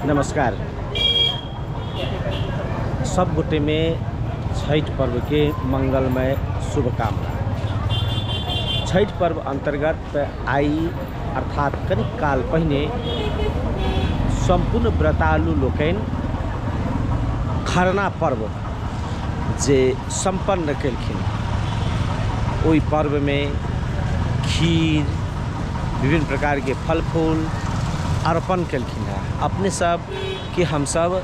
नमस्कार। सब गोटे में छठ पर्व के मंगलमय शुभकामना। छठ पर्व अंतर्गत आई अर्थात कनिक काल पहिने संपूर्ण व्रतालु लोकनि खरना पर्व जे सम्पन्न केलखिन, ओहि पर्वमे खीर, विभिन्न प्रकारके फल फूल अर्पण केलखिन हेँ। अपने सबके हमसब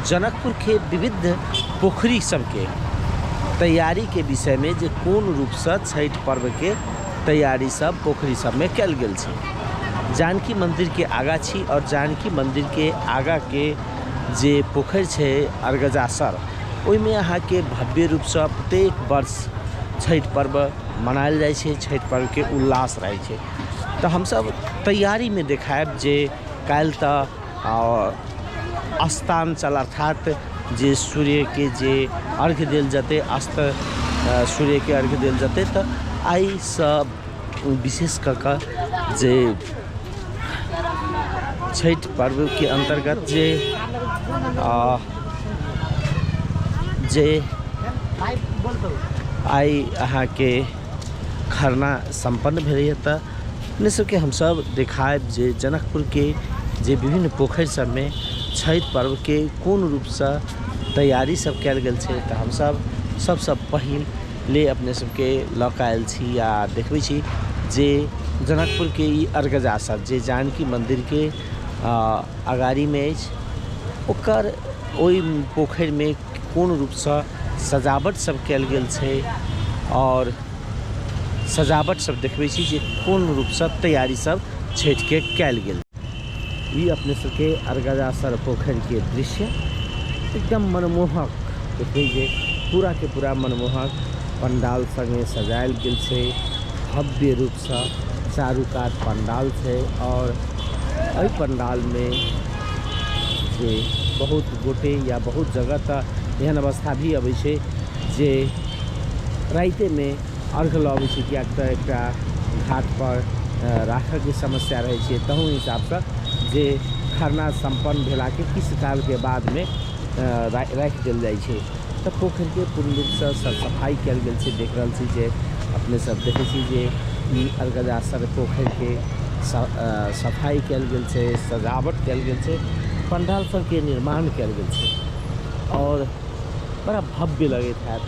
जनकपुरके विविध पोखरि सबके तैयारीके विषयमे जे कोन रूपसँ छठि पर्वके तैयारी सब पोखरि सबमे कयल गेल छै। जानकी मन्दिरके आगाँ छी आओर जानकी मन्दिरके आगाँके जे पोखरि छै अरगजासर, ओहिमे अहाँके भव्य रूपसँ प्रत्येक वर्ष छठि पर्व मनायल जाइ छै। छठि पर्वके उल्लास रहै छै। तऽ हमसब तैयारीमे देखायब जे काल्हि तऽ अस्ताञ्चल अर्थात जे सूर्यके जे अर्घ्य देल जेतै, अस्त सूर्यके अर्घ्य देल जेतै, तऽ आइसँ विशेष कऽ कऽ जे छठि पर्वके अन्तर्गत जे जे आइ अहाँके खरना सम्पन्न भेलैए, तऽ अपने सबके हमसब देखायब जे जनकपुरके जे विभिन्न पोखरि सबमे छठि पर्वके कोन रूपसँ तैयारी सब कयल गेल छै। तऽ हमसब सबसँ पहिले अपने सबके लऽ कऽ आयल छी आ देखबै छी जे जनकपुरके ई अरगजासर जे जानकी मन्दिरके अगाड़ीमे अछि, ओकर ओहि पोखरिमे कोन रूपसँ सजावट सब कयल गेल छै आओर सजावट सब देखबै छी जे कोन रूपसँ तैयारी सब छठिके कयल गेल। ई अपने सबके अरगजासर पोखरिके दृश्य एकदम मनमोहक देखबै जे पूरा के पूरा मनमोहक पंडाल संगे सजायल गेल छै। भव्य रूपसँ चारू कात पंडाल छै आओर एहि पंडालमे जे बहुत गोटे या बहुत जगह तऽ एहन अवस्था भी अबै छै जे रातिमे अर्घ लऽ अबै छै, किएक तऽ एकटा घाटपर राखऽके समस्या रहै छै। तहू हिसाबसँ जे खरना सम्पन्न भेलाके किछु कालके बादमे राखि देल जाइ छै। तऽ पोखरिके पूर्ण रूपसँ सर सफाइ कयल गेल छै। देख रहल छी जे अपने सब देखै छी जे ई अरगजासर पोखरिके सफाइ कयल गेल छै, सजावट कयल गेल छै, पंडाल सबके निर्माण कयल गेल छै आओर बड़ा भव्य लगैत हैत,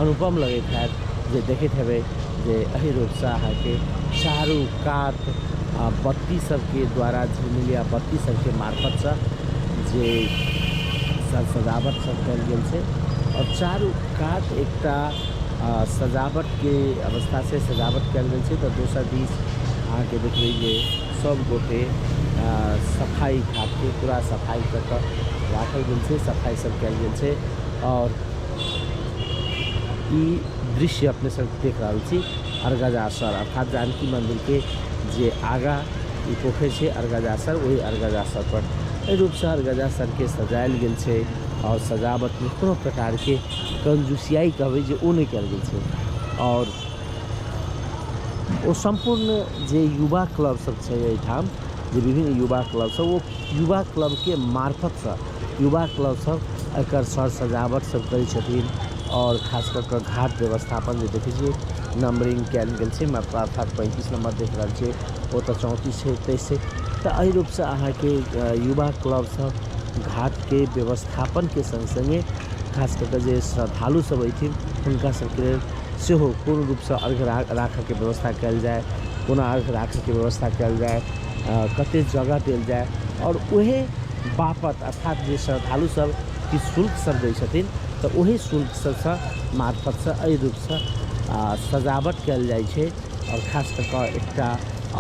अनुपम लगैत हैत जे देखैत हेबै जे एहि रूपसँ अहाँके चारू कात बत्ती सबके द्वारा झिलमिलिया बत्ती सबके मार्फतसँ जे सजावट सब कयल गेल छै आओर चारू कात एकटा सजावटके अवस्था से सजावट कयल गेल छै। तऽ दोसर दिस अहाँके देखबै जे सब गोटे सफाइ घाटके पूरा सफाइ कऽ कऽ राखल गेल छै, सफाइ सब कयल गेल छै। आओर ई दृश्य अपने सब देख रहल छी अरगजासर अर्थात जानकी मन्दिरके जे आगाँ ई पोखरि छै अरगजासर, ओहि अरगजासर पर एहि रूपसँ अरगजासरके सजायल गेल छै आओर सजावटमे कोनो प्रकारके कंजूसियाई कहबै जे ओ नहि कयल गेल छै। आओर ओ सम्पूर्ण जे युवा क्लब सब छै एहिठाम, जे विभिन्न युवा क्लब सब, ओ युवा क्लबके मार्फतसँ युवा क्लब सब एकर सर सजावट सब करै छथिन। आओर खास कऽ कऽ घाट व्यवस्थापन जे देखै छियै नम्बरिंग कयल गेल छै, मतलब अर्थात 35 नम्बर देख रहल छियै, ओतऽ 34 छै, 23 छै। तऽ एहि रूपसँ अहाँके युवा क्लब सब घाटके व्यवस्थापनके सङ्ग सङ्गे खास कऽ कऽ जे श्रद्धालु सब अयथिन हुनका सबके लेल सेहो कोन रूपसँ अर्घ राखऽके व्यवस्था कयल जाय, कोना अर्घ राखऽके व्यवस्था कयल जाय, कते जगह देल जाय आओर ओहे बापत अर्थात जे श्रद्धालु सब किछु शुल्क सब दै छथिन तऽ ओहि शुल्क सबसँ मार्फतसँ एहि रूपसँ सजावट कयल जाइ छै। आओर खास कऽ कऽ एकटा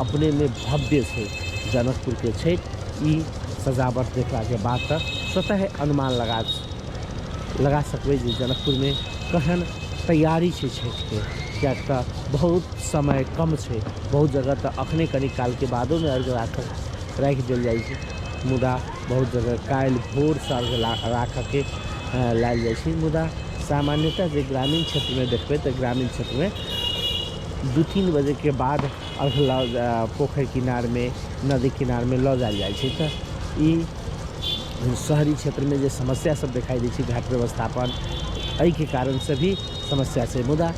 अपनेमे भव्य छै जनकपुरके छठि। ई सजावट देखलाके बाद तऽ स्वतः अनुमान लगा लगा सकबै जे जनकपुरमे केहन तैयारी छै छठिके, किएक तऽ बहुत समय कम छै। बहुत जगह तऽ अखने कनी कालके बादोमे अर्घ राखि देल जाइ छै, मुदा बहुत जगह काल्हि भोरसँ अर्घ राखऽके लायल जाइ छै। मुदा सामान्यतः जे ग्रामीण क्षेत्रमे देखबै तऽ ग्रामीण क्षेत्रमे 2-3 बजेके बाद अर्घ लऽ पोखरि किनारमे, नदी किनारमे लऽ जायल जाइ छै। तऽ ई शहरी क्षेत्रमे जे समस्या सब देखाइ दै छै घाट व्यवस्थापन एहिके कारणसँ भी समस्या छै। मुदा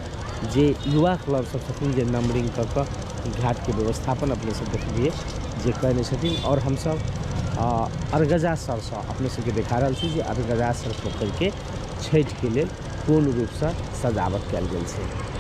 जे युवा क्लब सब छथिन जे नंबरिंग कऽ कऽ घाटके व्यवस्थापन अपने सब देखलियै जे कयने छथिन। आओर हमसब अरगजा सरसँ अपने सबके देखा रहल छी जे अरगजा सर पोखरिके छठिके लेल कोन रूपसँ सजावट कयल गेल छै।